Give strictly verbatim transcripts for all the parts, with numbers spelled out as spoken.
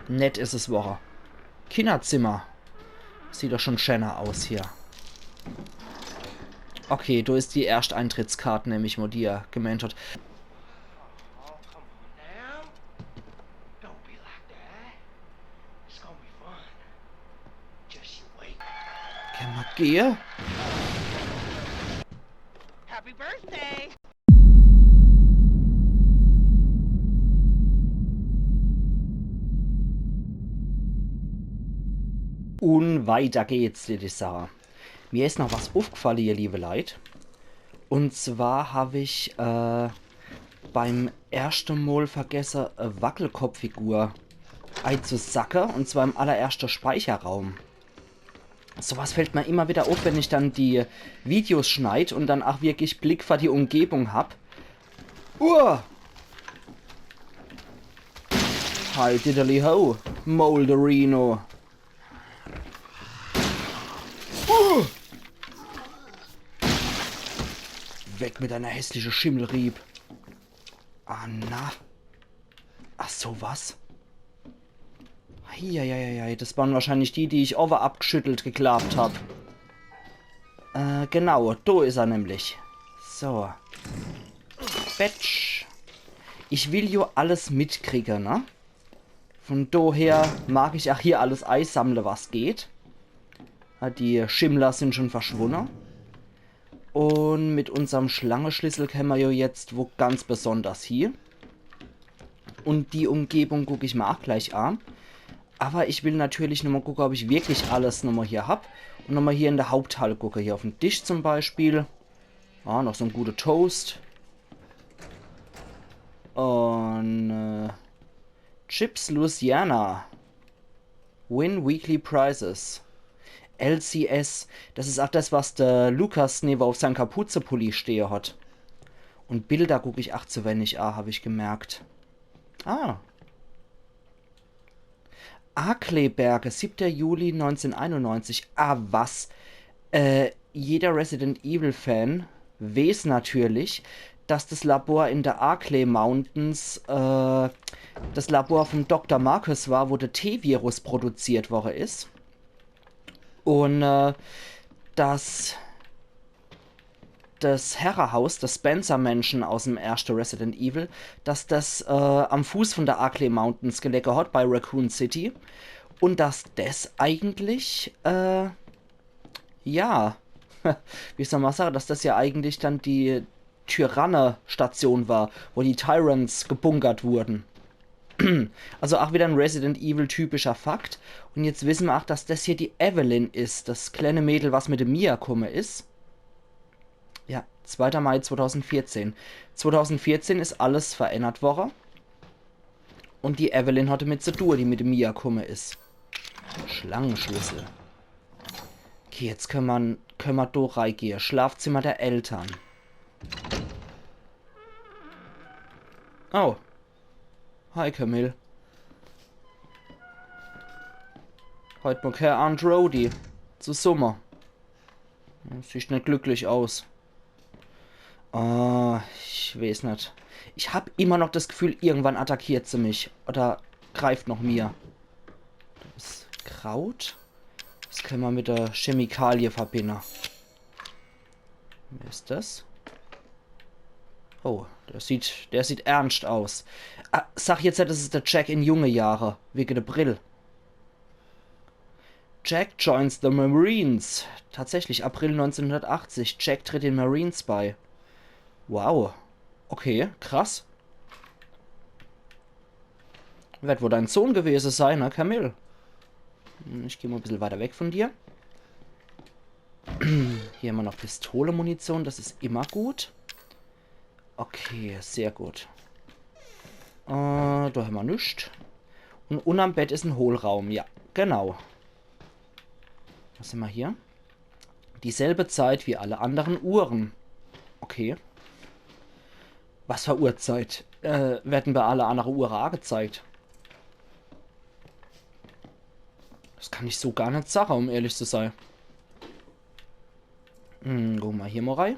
Nett is es worre. Kinnerzimmer. Sieht doch schon schöner aus hier. Okay, do is die Erschteintrittskarten, nemm ich mo, die er gemeent hat. Oh, come on now. Don't be like that. It's gonna be fun. Just you wait. Kann ma gehe? Happy birthday! Un weiter geht's, würd ich sage. Mir is noch was uffgfalle, ihr liebe Leit. Un zwar hab ich äh, beim erschte Mol vergesse, e Wackelkopffigur eizusacke, un zwar im allererschte Speicherraum. Sowas fällt mir immer wieder uff, wenn ich dann die Videos schneid un dann ach wirklich Blick für die Umgebung hab. Uah! Hi, diddly ho, Molderino. Uh! Weg mit deiner hässliche Schimmelrieb. Ah, na. Ach, sowas. Eieieiei, das waren wahrscheinlich die, die ich owwe abgschüttelt geklappt hab. Äh, genau, do is er nämlich. So. Batsch. Ich will jo alles mitkriege, ne? Von doher mag ich ach hier alles eisammle, was geht. Ah, die Schimmler sin schon verschwunne. Un mit unserm Schlangeschlüssel kämmer jo jetzt wo ganz besonders hie. Un die Umgebung guck ich ma ach gleich an. Awwer ich will natürlich nochmol gucke, ob ich wirklich alles nochmol hier hab. Un nochmol hier in de Haupthall gucke. Hier uffm Tisch zum Beispiel. Ah, noch so en gute Toast. Un äh, Chips Louisiana. Win weekly prizes. L C S, das is ach das, was de Lukas newe uff sein Kapuzepulli stehe hat. Un Bilder guck ich ach zu wenig a, hab ich gemerkt. Ah. Arklay-Berge, siebter Juli neunzehnhunderteinundneunzig. Ah, was? Äh, jeder Resident Evil Fan weeß natürlich, dass das Labor in de Arklay Mountains äh, das Labor vom Doktor Marcus war, wo de T-Virus produziert worre is. Un äh, dass das Herrehaus, das Spencer Mansion aus'm erschte Resident Evil, dass das äh, am Fuß von de Arklay Mountains gelege hat bei Raccoon City. Un dass das eigentlich, äh, ja, wie soll ma sage, dass das ja eigentlich dann die Tyranne-Station war, wo die Tyrants gebunkert wurden. Also ach wieder en Resident Evil typischer Fakt. Un jetzt wisse ma ach, dass das hier die Evelyn is, das kleine Mädel, was mit de Mia kumme is. Ja, zweiter Mai zweitausendvierzehn. Zweitausendvierzehn is alles verändert worre. Un die Evelyn hat damit zu tue, die mit de Mia kumme is. Schlangenschlüssel. Okay, jetzt könne ma, könne ma do reigehe. Schlafzimmer der Eltern. Oh. Hi, Camille. Heut mol kä Aunt Rhody. Zusamme. Sieht net glücklich aus. Ah, ich weeß net. Ich hab immer noch das Gefühl, irgendwann attackiert se mich. Oder greift noch mir. Das Kraut. Das könne ma mit de Chemikalie verbinne. Wer is das? Oh, der sieht, der sieht ernscht aus. Ah, sag jetzt net, das is de Jack in junge Jahre, wege de Brill. Jack joins the Marines. Tatsächlich, April neunzehnhundertachtzig. Jack tritt den Marines bei. Wow. Okay, krass. Werd wohl dein Sohn gewese sei, ne, Camille? Hm, ich geh mol e bissel weiter weg von dir. Hier hämmer noch Pistole-Munition, das is immer gut. Okay, sehr gut. Äh, do hämmer nix. Un unnerm Bett is en Hohlraum, ja, genau. Was hämmer hier? Dieselbe Zeit wie alle anderen Uhren. Okay. Was für Uhrzeit? Äh, werd bei alle andere Uhren agezeigt? Das kann ich so gar net sage, um ehrlich zu sei. Hm, gucke ma hier mol rei.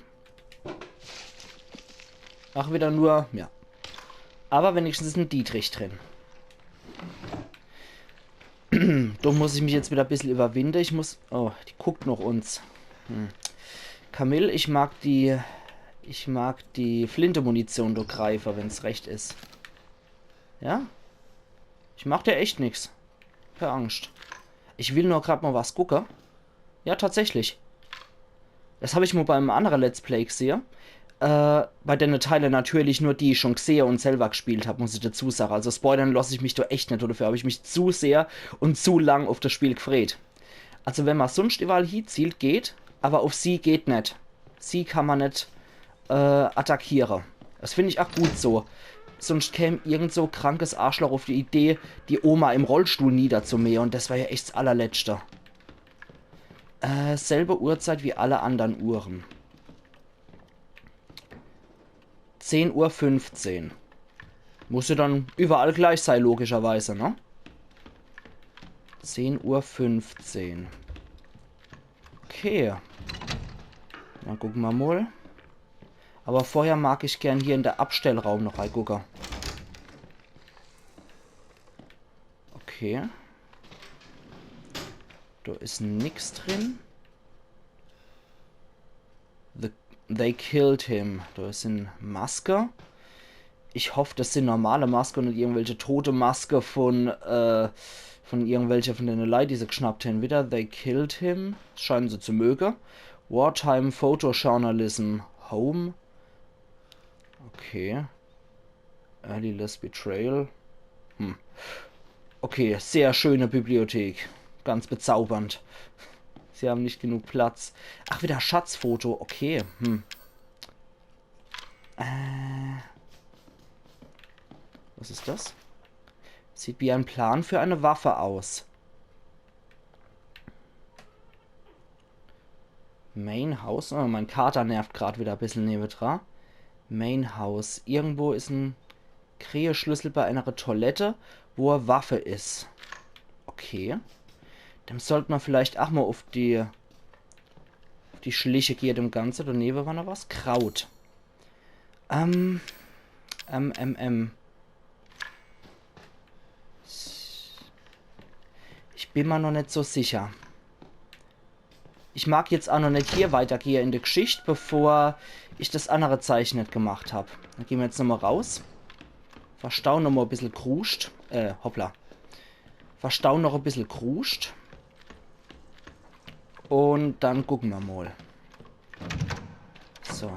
Ach, wieder nur, ja. Aber wenigstens is en Dietrich drin. Do muss ich mich jetzt wieder bissel überwinde. Ich muss. Oh, die guckt noch uns. Hm. Camille, ich mag die. Ich mag die Flinte-Munition do greife, wenn's recht is. Ja? Ich mach der echt nix. Kä Angscht. Ich will nur grad mal was gucke. Ja, tatsächlich. Das hab ich mal bei einem andere Let's Play gsehe. Äh, bei denne Teile natürlich nur, die ich schon gsehe und selber gespielt hab, muss ich dazu sage. Also spoilern lass ich mich do echt net, dafür hab ich mich zu sehr und zu lang auf das Spiel gefreet. Also wenn man sonst überall hiezielt, geht, aber auf sie geht net. Sie kann man net äh, attackiere. Das find ich auch gut so. Sonst käm irgend so krankes Arschloch auf die Idee, die Oma im Rollstuhl niederzumähe. Und das wär ja echt das allerletzte. Äh, selbe Uhrzeit wie alle anderen Uhren. Zehn Uhr fünfzehn. Muss ja dann überall gleich sei, logischerweise, ne? Zehn Uhr fünfzehn. Okay. Dann gucke mer mal. Aber vorher mag ich gern hier in der Abstellraum noch reigucke. Okay. Do is nix drin. The, they killed him. Do is en Maske. Ich hoff, das sin normale Maske und net irgendwelche tote Maske von, äh, von irgendwelche von denne Leit, die se geschnappt hen. Wieder, they killed him. Scheinen se zu möge. Wartime Photojournalism. Home. Okay. Early Less Betrayal. Hm. Okay, sehr schöne Bibliothek. Ganz bezaubernd. Sie haben nicht genug Platz. Ach, wieder Schatzfoto. Okay, hm. Äh. Was ist das? Sieht wie ein Plan für eine Waffe aus. Main House. Oh, mein Kater nervt grad wieder bissel newedra. Main House. Irgendwo is en Kräheschlüssel bei einer Toilette, wo e Waffe is. Okay. Dem sollt mer vielleicht ach mal auf die, auf die Schliche gehe, dem Ganze. Danewe war noch was. Kraut. Ähm, ähm, ähm, ähm. Ich bin mer noch net so sicher. Ich mag jetzt ach noch net hier weitergehe in der Geschicht, bevor ich das andere Zeichen net gemacht hab. Dann gehn mer jetzt nochmal raus. Verstauen nochmal e bissel Kruscht. Äh, hoppla. Verstauen noch e bissel Kruscht. Und dann gucke mer mal. So.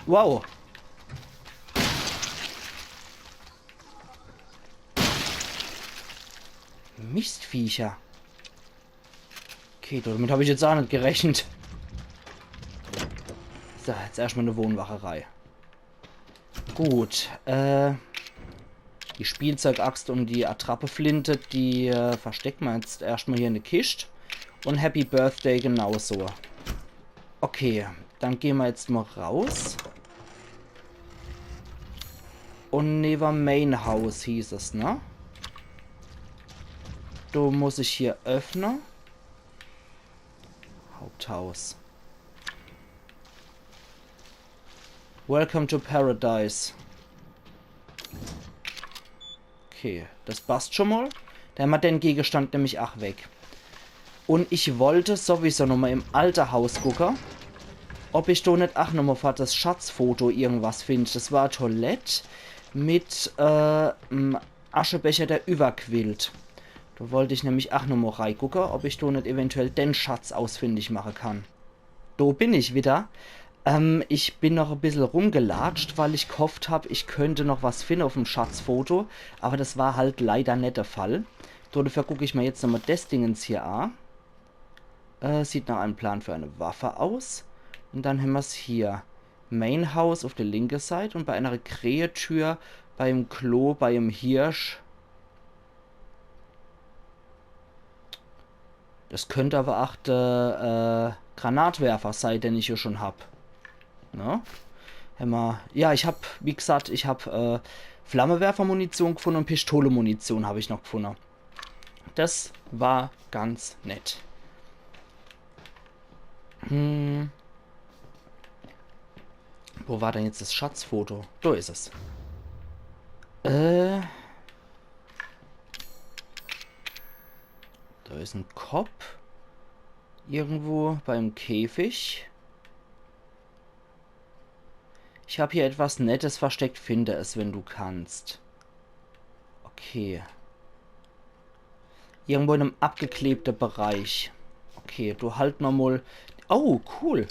Wow. Mistviecher. Okay, damit hab ich jetzt ach net gerechnet. So, jetzt erscht mal e Wohnwache rei. Gut, äh, die Spielzeugaxt und die Attrapeflinte, die, äh, verstecke mer jetzt erscht mal hier in der Kischt. Und Happy Birthday genauso. Okay, dann gehn mer jetzt mal raus. Und newe Main House hieß es, ne? Do muss ich hier öffne. Haupthaus. Welcome to Paradise. Okay, das passt schon mal. Do hämmer den Gegenstand nämlich ach weg. Und ich wollte sowieso nochmal im alte Haus gucke, ob ich do net ach nochmal für das Schatzfoto irgendwas find. Das war e Toilette mit, äh, em Aschebecher, der überquillt. Do wollt ich nämlich ach nochmal reigucke, ob ich do net eventuell den Schatz ausfindig mache kann. Do bin ich wieder. Ähm, ich bin noch e bissel rumgelatscht, weil ich gehofft hab, ich könnt noch was finde auf'm Schatzfoto. Aber das war halt leider net der Fall. Do, dafür guck ich mer jetzt nochmal des Dingens hier a. Äh, sieht nach einem Plan für eine Waffe aus. Und dann hämmer's hier. Main House auf der linke Seit und bei einer Krähetür, beim Klo, beim Hirsch. Das könnt aber ach der, äh, Granatwerfer sei, den ich ja schon hab. Ne? Hämmer, ja, ich hab, wie gesagt, ich hab, äh, Flammewerfermunition gefunne und Pistolemunition hab ich noch gefunne. Das war ganz nett. Hm. Wo war denn jetzt das Schatzfoto? Do is es. Äh. Do is en Kopp. Irgendwo beim Käfig. Ich hab hier etwas Nettes versteckt. Finde es, wenn du kannst. Okay. Irgendwo in em abgeklebte Bereich. Okay, do halt mer mol. Oh, cool.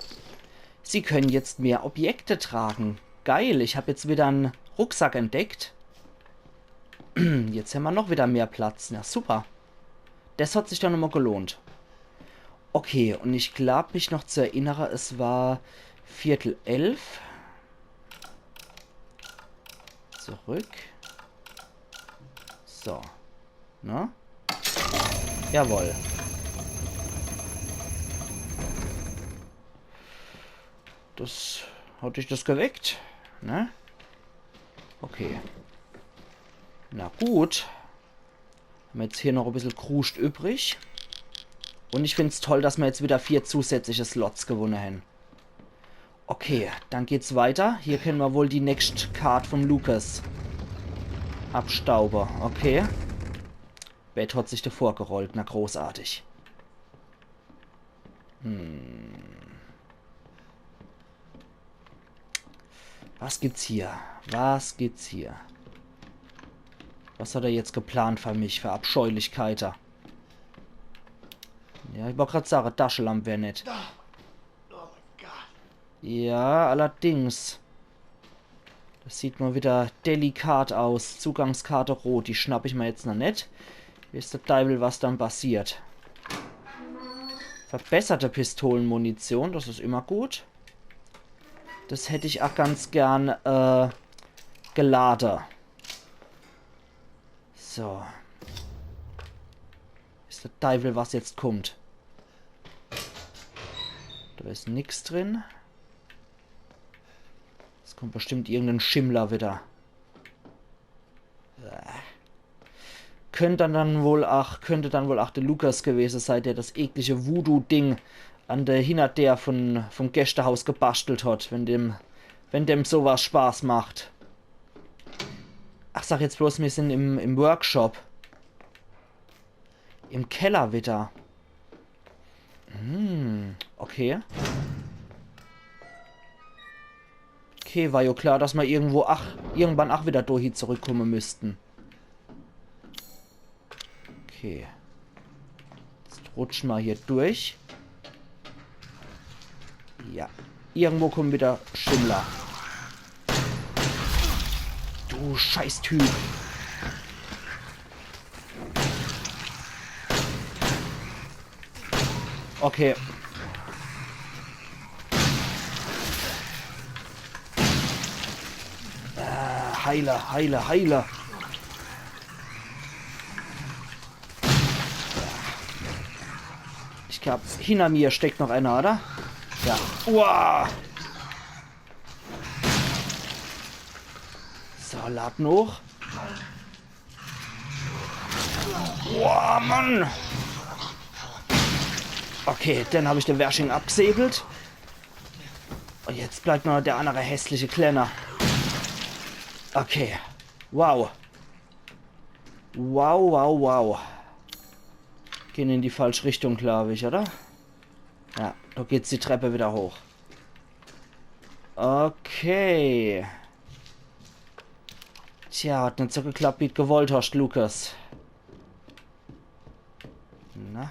Sie können jetzt mehr Objekte tragen. Geil, ich hab jetzt wieder en Rucksack entdeckt. Jetzt hämmer noch wieder mehr Platz. Na super. Des hat sich dann nochmol gelohnt. Okay, un ich glaub, mich noch zu erinnere, es war Viertel elf. Zurück. So. Na? Jawohl. Des, hat dich des geweckt? Ne? Okay. Na gut. Hämmer jetzt hier noch e bissel Kruscht übrig. Un ich find's toll, dass mer jetzt wieder vier zusätzliche Slots gewunne hän. Okay, dann geht's weiter. Hier kenne mer wohl die nächst Card vom Lucas abstaube. Okay. Bett hat sich devorgerollt. Na, großartig. Hm. Was gibt's hier? Was gibt's hier? Was hat er jetzt geplant für mich, für Abscheulichkeite? Ja, ich wollt grad sage, Taschelamp wär nett. Ja, allerdings. Des sieht mol wieder delikat aus. Zugangskarte rot. Die schnapp ich mer jetzt noch net. Weeß de Deiwel, was dann passiert. Verbesserte Pistolenmunition, des is immer gut. Des hätt ich ach ganz gern, äh, gelade. So. Weeß de Deiwel, was jetzt kummt. Do is nix drin. Es kummt bestimmt irgend en Schimmler wieder. Äh. Könnt dann, dann wohl ach, könnt dann wohl ach de Lucas gewese sei, der des eklige Voodoo-Ding an de Hinnerdeer von, vom Gästehaus gebastelt hat, wenn dem, wenn dem so was Spaß macht. Ach, sag jetzt bloß, mir sin im, im Workshop. Im Keller wieder. Hm, okay. Okay, war jo klar, dass mer irgendwo ach, irgendwann ach wieder dohi zurückkumme müssten. Okay. Jetzt rutsche mer hier durch. Ja. Irgendwo kummen wieder Schimmler. Du Scheißtyp. Okay. Äh, heile, heile, heile. Ich glaab, hinner mir steckt noch einer, oder? Ja. Uah. So, lad hoch. Boah, Mann! Okay, dann hab ich de Wersching abgesäbelt. Un jetzt bleibt nur noch der annere hässliche Klenner. Okay. Wow. Wow, wow, wow. Gehn in die falsch Richtung, glaab ich, oder? Ja, do geht's die Treppe wieder hoch. Okay. Tja, hat net so geklappt, wie d' gewollt hascht, Lucas. Na?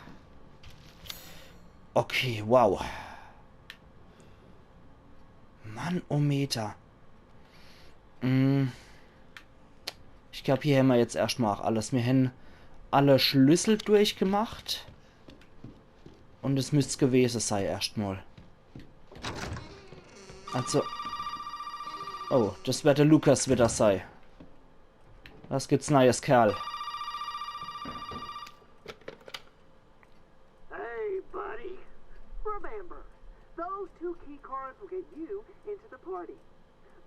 Okay, wow. Mannometer. Mm. Ich glaab, hier hämmer jetzt erscht mol ach alles. Mir hän alle Schlüssel durchgemacht. Un es müsst's gewese sei erscht mol. Also. Oh, des werd de Lucas wieder sei. Was gibt's Neies, Kerl? Hey, buddy. Remember, those two key cards will get you into the party.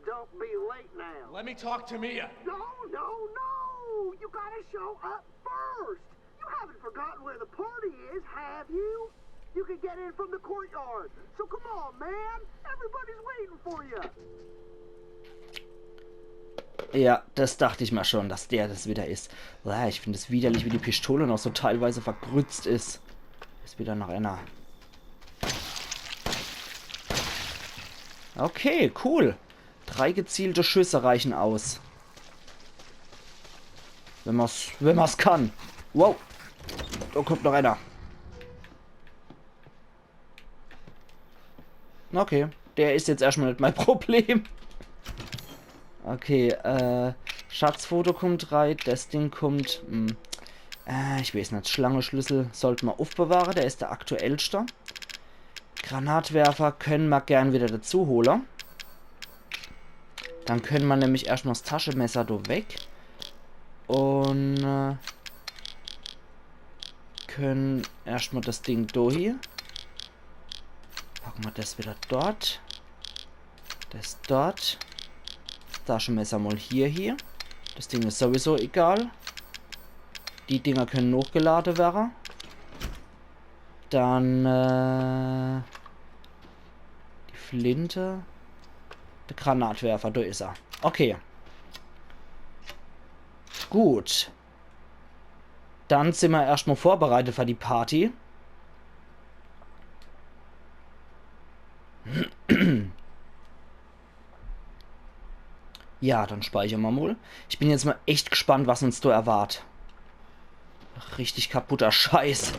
Don't be late now. Let me talk to Mia. No, no, no! You gotta show up first! You haven't forgotten where the party is, have you? You can get in from the courtyard. So come on, man. Everybody's waiting for you. Ja, das dacht ich mir schon, dass der das wieder is. Ah, ich find es widerlich, wie die Pistole noch so teilweise vergrützt is. Is wieder noch einer. Okay, cool. Drei gezielte Schüsse reichen aus. Wenn man's, wenn man's kann. Wow. Da kommt noch einer. Okay, der is jetzt erstmal net mein Problem. Okay, äh, Schatzfoto kommt rei, das Ding kommt, hm, äh, ich weeß net, Schlangeschlüssel sollt ma uffbewahre, der is der aktuellste. Granatwerfer könne ma gern wieder dazu hole. Dann könne ma nämlich erstmal das Taschemesser do weg. Un, äh, könne erstmal das Ding do hier. Packe ma das wieder dort. Das dort. Das Taschemesser mal hier, hier. Das Ding is sowieso egal. Die Dinger könne hochgelade werre. Dann, äh, die Flinte. Der Granatwerfer, do is er. Okay. Gut. Dann sin ma erstmal vorbereitet für die Party. Ja, dann speichere ma mal. Ich bin jetzt mal echt gespannt, was uns do erwart. Richtig kaputter Scheiß.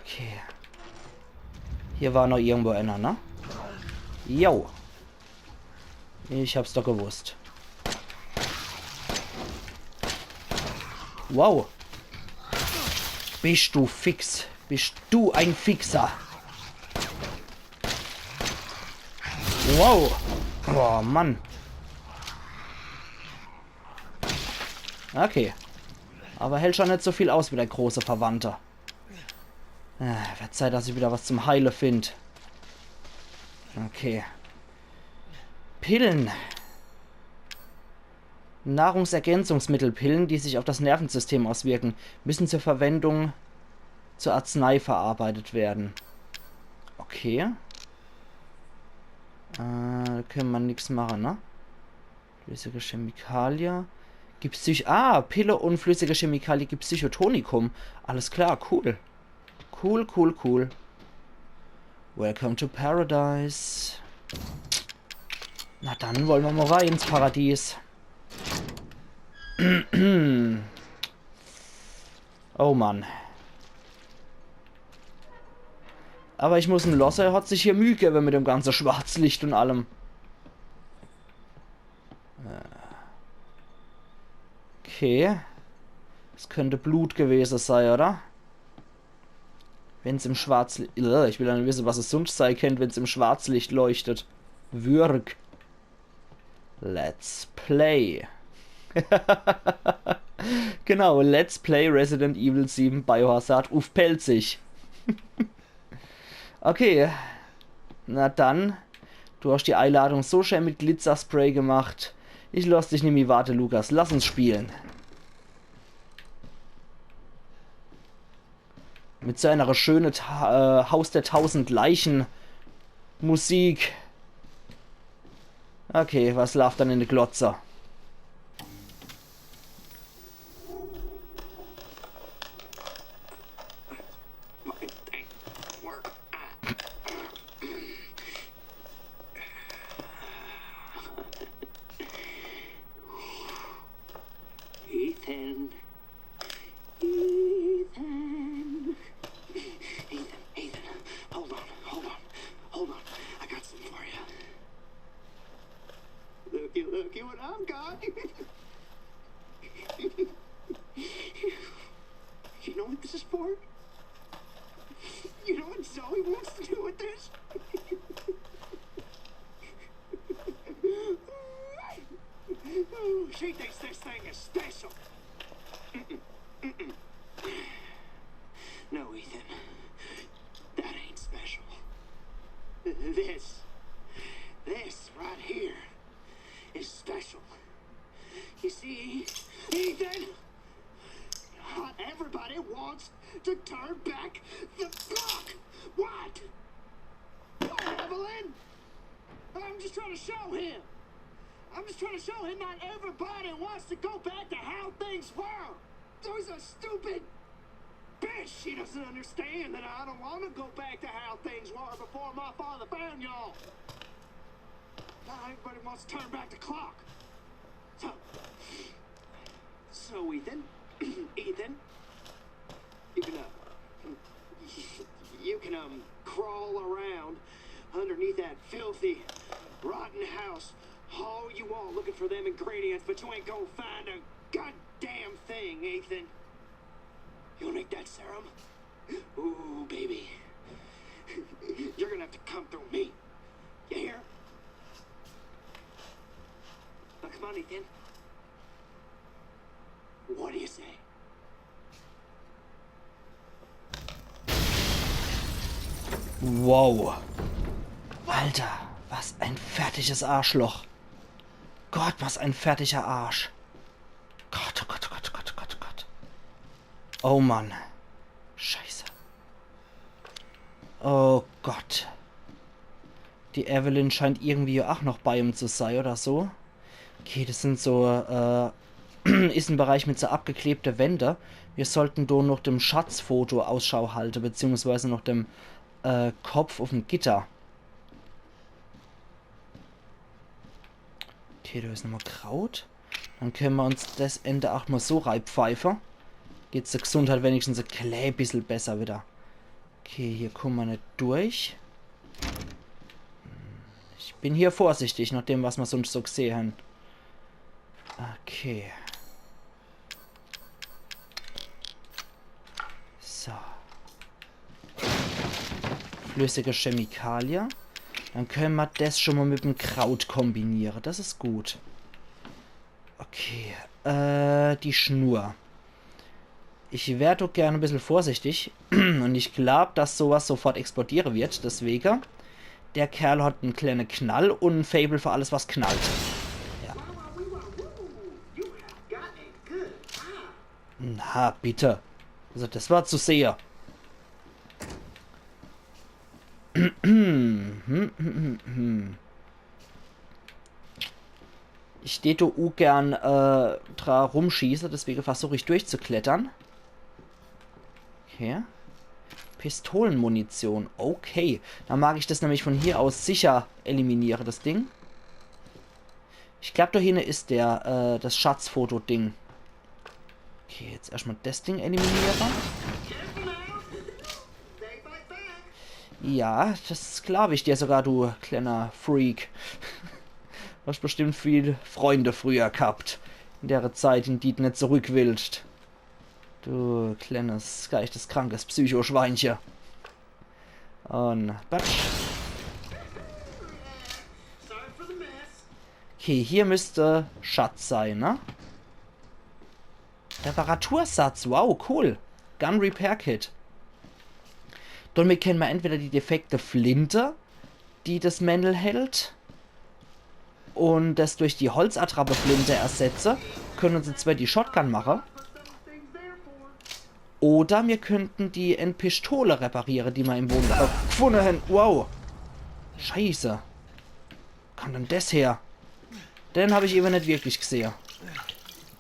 Okay. Hier war noch irgendwo einer, ne? Jo. Ich hab's doch gewusst. Wow. Bist du fix? Bist du ein Fixer? Wow. Oh Mann. Okay. Aber hält schon net so viel aus wie der große Verwandte. Ah, wird Zeit, dass ich wieder was zum Heile find. Okay. Pillen. Nahrungsergänzungsmittelpillen, die sich auf das Nervensystem auswirken, müssen zur Verwendung zur Arznei verarbeitet werden. Okay. Äh, könne ma nix mache, ne? Flüssige Chemikalie. Gibt Psych-, ah, Pille und flüssige Chemikalie gibt Psychotonikum. Alles klar, cool. Cool, cool, cool. Welcome to Paradise. Na dann wollen wir mal rein ins Paradies. Oh Mann. Aber ich muss en losse, er hat sich hier Mühe gegeben mit dem ganzen Schwarzlicht und allem. Äh. Okay. Das könnte Blut gewesen sein, oder? Wenn's im Schwarzlicht... Äh, ich will dann wissen, was es sonst sein könnte, wenn's im Schwarzlicht leuchtet. Würg. Let's Play. Genau, Let's Play Resident Evil sieben Biohazard uff Pälzisch. Okay. Na dann. Du hast die Einladung so schön mit Glitzerspray gemacht. Ich lass dich nimmi warte, Lukas. Lass uns spielen. Mit so einer schöne Ta-, äh, Haus der tausend Leichen Musik. Okay, was läuft dann in der Glotze? Ethan. Ethan. Ethan, Ethan, hold on, hold on, hold on. I got something for you. Looky, looky what I've got. You know what this is for? You know what Zoe wants to do with this? Ooh, she thinks this thing is special. Mm-mm, mm-mm. No, Ethan. That ain't special. This, this right here is special. You see, Ethan, not everybody wants to turn back the clock. What? Poor Evelyn. I'm just trying to show him. I'm just trying to show him not everybody wants to go back to how things were. There's a stupid bitch. She doesn't understand that I don't want to go back to how things were before my father found y'all. Not everybody wants to turn back the clock. So, so Ethan, Ethan, you can, uh, you can, um, crawl around underneath that filthy, rotten house all you want looking for them ingredients, but you ain't gonna find a goddamn thing, Ethan. You'll make that serum? Ooh, baby. You're gonna have to come through me. You hear? Now, come on, Ethan. What do you say? Wow. Alter, was ein fertiges Arschloch. Gott, was ein fertiger Arsch. Gott, oh Gott, oh Gott, oh Gott, oh Gott, oh Gott. Oh Mann. Scheiße. Oh Gott. Die Evelyn scheint irgendwie ach noch bei ihm zu sei oder so. Okay, das sind so, äh, is en Bereich mit so abgeklebte Wände. Wir sollten do noch dem Schatzfoto Ausschau halte, beziehungsweise noch dem, äh, Kopf uff'm Gitter. Okay, do is nochmal Kraut. Dann könne mer uns das Ende ach mal so reipfeife. Geht's der Gesundheit wenigstens e klä bissel besser wieder. Okay, hier kumme mer net durch. Ich bin hier vorsichtig, nach dem, was mer sonst so gsehe hen. Okay. So. Flüssige Chemikalie. Dann könne mer das schon mal mit dem Kraut kombiniere. Das is gut. Okay. Äh, die Schnur. Ich wär doch gern e bissel vorsichtig. Und ich glaub, dass sowas sofort explodiere wird. Deswege, der Kerl hat en kleine Knall und e Faible für alles, was knallt. Ja. Na, bitte. Also, das war zu sehr. Ich tät do ugern, äh, dra rumschieße, deswege versuch ich durchzuklettern. Okay. Pistolenmunition. Okay. Dann mag ich das nämlich von hier aus sicher eliminiere, das Ding. Ich glaub, do hinne is der, äh, das Schatzfoto-Ding. Okay, jetzt erstmal das Ding eliminiere. Ja, das glaub ich dir sogar, du kleiner Freak. Hast bestimmt viel Freunde früher gehabt. In dere Zeit, in die du net zurück willst. Du kleines, geisteskrankes Psychoschweinche. Und batsch. Okay, hier müsste Schatz sein, ne? Reparatursatz, wow, cool. Gun Repair Kit. Damit könne mer entweder die defekte Flinte, die das Männel hält, und das durch die Holzattrappe-Flinte ersetze, könne uns jetzt zwar die Shotgun mache. Oder mir könnten die en Pistole repariere, die mer im Wohnraum gefunde hen. Wow. Scheiße. Wo kam denn das her? Den hab ich ewe net wirklich gsehe.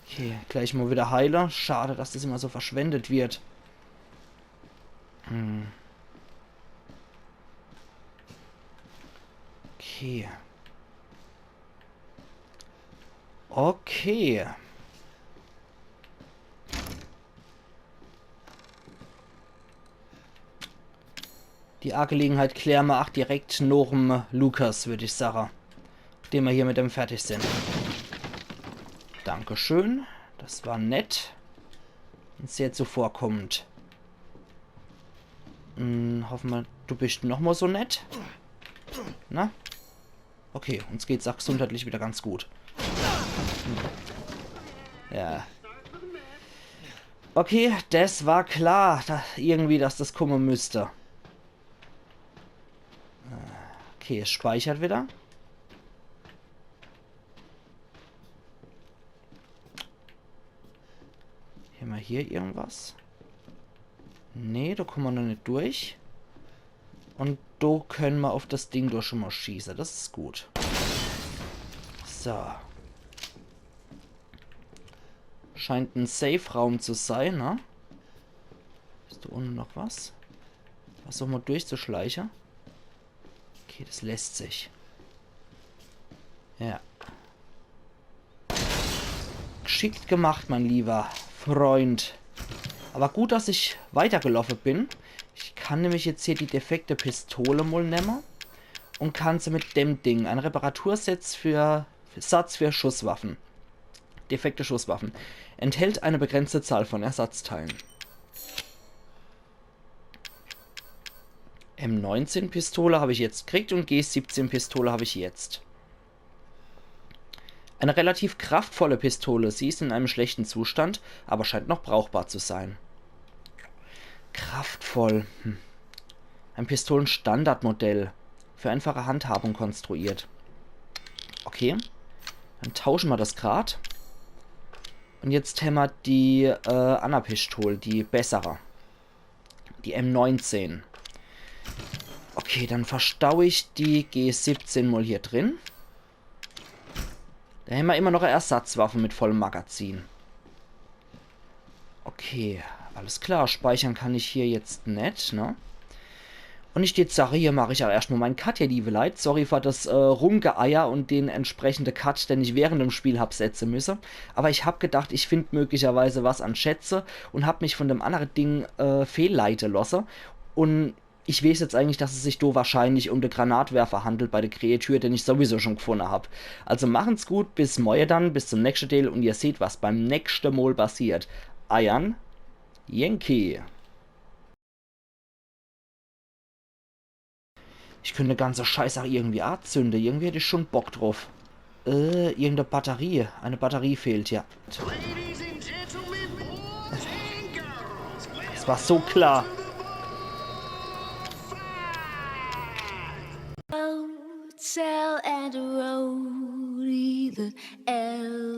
Okay, gleich mal wieder heile. Schade, dass das immer so verschwendet wird. Hm. Okay. Okay. Die Angelegenheit kläre mer ach direkt noch em Lucas, würd ich sage. Nachdem mer hier mit dem fertig sin. Dankeschön. Das war nett. Und sehr zuvorkommend. Hm, hoffe mer, du bist noch mal so nett. Na? Okay, uns geht's ach gesundheitlich wieder ganz gut. Hm. Ja. Okay, das war klar, da, irgendwie, dass das kumme müsste. Okay, es speichert wieder. Hämmer hier irgendwas? Nee, do kumme mer noch net durch. Und do könne mer auf das Ding doch schon mal schieße. Das is gut. So. Scheint en Safe-Raum zu sein, ne? Is do unne noch was? Versuche mer durchzuschleiche. Okay, das lässt sich. Ja. Gschickt gemacht, mein lieber Freund. Aber gut, dass ich weitergelaufe bin. Ich kann nämlich jetzt hier die defekte Pistole mol nemme und kann se mit dem Ding, ein Reparatursatz für, Satz für Schusswaffen. Defekte Schusswaffen. Enthält eine begrenzte Zahl von Ersatzteilen. M neunzehn Pistole habe ich jetzt gekriegt und G siebzehn Pistole habe ich jetzt. Eine relativ kraftvolle Pistole. Sie ist in einem schlechten Zustand, aber scheint noch brauchbar zu sein. Kraftvoll. Hm. Ein Pistolenstandardmodell. Für einfache Handhabung konstruiert. Okay. Dann tausche mer das grad. Und jetzt hämmer die äh, anner Pistol, die bessere. Die M neunzehn. Okay, dann verstau ich die G siebzehn mol hier drin. Do hämmer immer noch e Ersatzwaffe mit vollem Magazin. Okay, alles klar. Speichere kann ich hier jetzt net, ne? Und ich dät sache, hier mach ich auch erscht mol mein Cut, ihr liebe Leit. Sorry für das äh, Rumgeeier und den entsprechende Cut, den ich während dem Spiel hab setze müsse. Aber ich hab gedacht, ich find möglicherweise was an Schätze und hab mich von dem annere Ding äh, fehlleite losse. Und ich weeß jetzt eigentlich, dass es sich do wahrscheinlich um de Granatwerfer handelt bei de Kreatur, den ich sowieso schon gefunne hab. Also machen's gut, bis morje dann, bis zum nächschte Deel und ihr seht, was beim nächschte Mol passiert. Eiern Yankee. Ich könnt de ganze Scheiß auch irgendwie azünde. Irgendwie hätt ich schon Bock drauf. Äh, irgendeine Batterie. Eine Batterie fehlt, ja. Das war so klar. Hotel and a roadie, the L